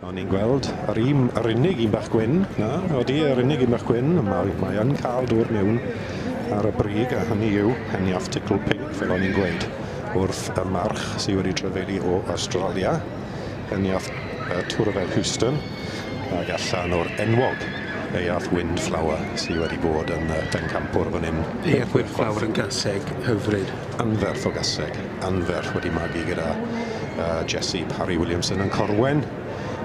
O'n i'n gweld yr un, yr unig un bach gwyn, na, odi, yr unig un bach gwyn, mae, mae yn cael dŵr mewn ar y brig, a hynny yw Heniath Tickle Pink, fel o'n i'n gweud, wrth y march sydd wedi trefelu o Australia, Heniath Twrfel Houston, ac allan o'r enwog Eiath Windflower sydd wedi bod yn bencampwr fan hyn. Eiath Windflower yn gaseg hyfryd. Anferth o gaseg, anferth wedi magu gyda uh, Jesse Parry Williamson yn Corwen,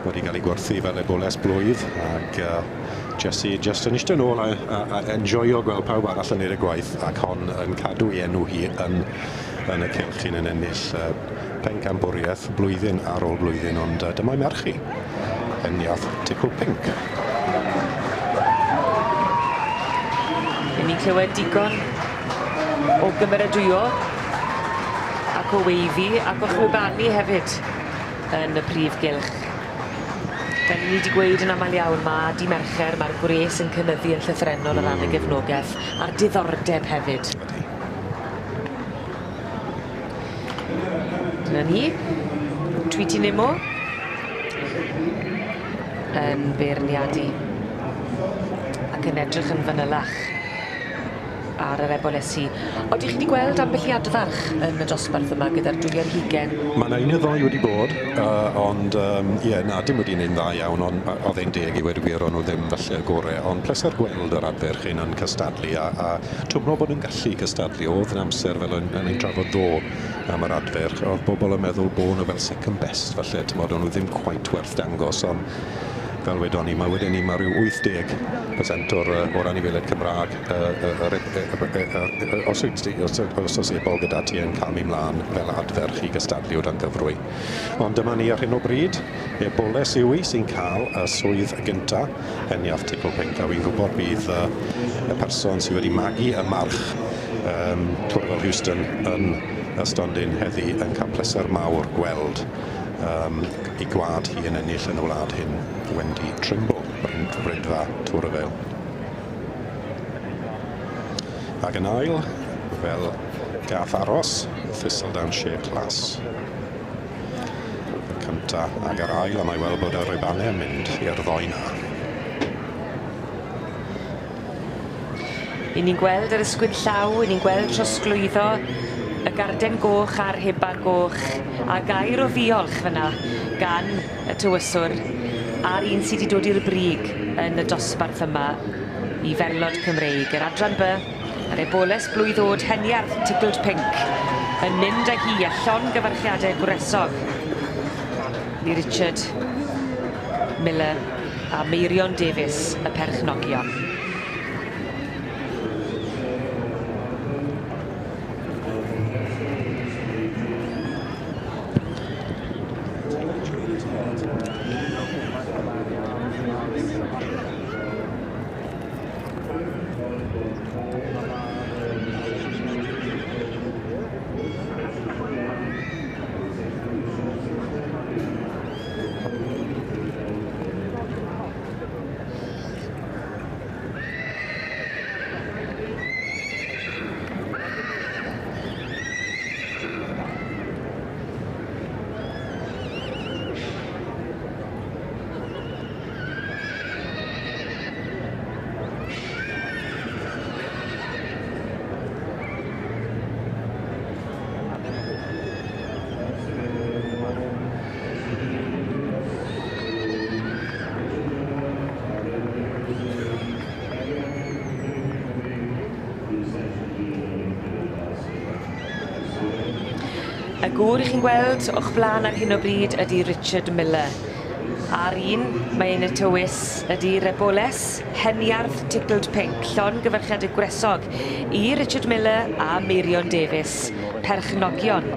wedi cael ei gwerthu fel eboles blwydd, ac uh, Jesse just yn eistedd nôl a, a, a enjoyo gweld pawb arall yn neud y gwaith, ac hon yn cadw ei enw hi yn, yn y cylch yn ennill uh, pencampwriaeth blwyddyn ar ôl blwyddyn, ond uh, dyma'i merch hi, Heniath Tickle Pink. Ry'n ni'n clywed digon o gymeradwyo ac o weiddi ac o chwibanu hefyd yn y prif gylch. Fel 'yn ni 'di gweud yn amal iawn ma' dy' Mercher ma'r gwres yn cynyddu yn llythrennol o ran y gefnogeth a'r diddordeb hefyd. Ydi. Dyna ni. Tweety Nemo yn beirniadu ac yn edrych yn fanylach ar yr ebolesi. Odych chi 'di gweld ambell i adfarch yn y dosbarth yma gyda'r dwy ar hugen? Ma' 'na un neu ddou wedi bod yy ond yym ie na dim wedi neud yn dda iawn on' yy o'dd e'n deg i weud y gwir o'n nw ddim falle y gore ond pleser gweld yr adferch hyn yn cystadlu a a twmlo bod nw'n gallu cystadlu o'dd 'na amser fel o'n o'n i'n trafod ddo am yr adferch o'dd bobol yn meddwl bo' nw fel second best falle t'mod o'n nw ddim cweit werth dangos on' fel wedon ni ma' wedyn ni ma' ryw 80% o'r yy o'r anifeiliaid Cymra'g yy yy yr e- yy yy yy os wyt ti os os o's ebol gyda ti yn camu mlan fel adferch i gystadlu o dan gyfrwy. Ond dyma ni ar hyn o bryd, eboles yw 'i sy'n ca'l y swydd gynta. Heniaith Tickle Pink a wi'n gwybod bydd yy y person sydd wedi magu y march yym Twrfel Houston yn y stondin heddi yn cael pleser mawr gweld yym ei gwlad hi yn ennill yn y wlad hyn, Wendy Trimble, Brydfa Tŵr y Vale. Ac yn ail, fel gath aros, Thistledown Share Class. Y cynta ag yr ail, a mae weld bod y ribannau yn mynd i'r ddoi na. I ni'n gweld yr ysgwyd llaw, i ni'n gweld trosglwyddo y garden goch a'r heban goch, a gair o ddiolch fyna gan y tywyswr a'r un sy 'di dod i'r brig yn y dosbarth yma i Ferlod Cymreig, yr adran By. Yr eboles blwydd o'd Heniarth Tickled Pink yn mynd â hi a llongyfarchiade gwresog i Richard Miller a Meirion Davies, y perchnogion. Y gŵr 'ych chi'n gweld o'ch bla'n ar hyn o bryd ydi Richard Miller. A'r un mae yn y tywys ydi'r eboles Heniarth Tickled Pink, llongyfarchiade gwresog i Richard Miller a Meirion Davies, perchnogion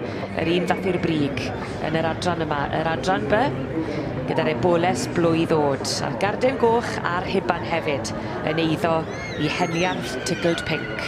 yr un ddath i'r brig yn yr adran yma, yr adran By, gyda'r eboles blwydd o'd, a'r garden goch a'r rhuban hefyd yn eiddo i Heniarth Tickled Pink.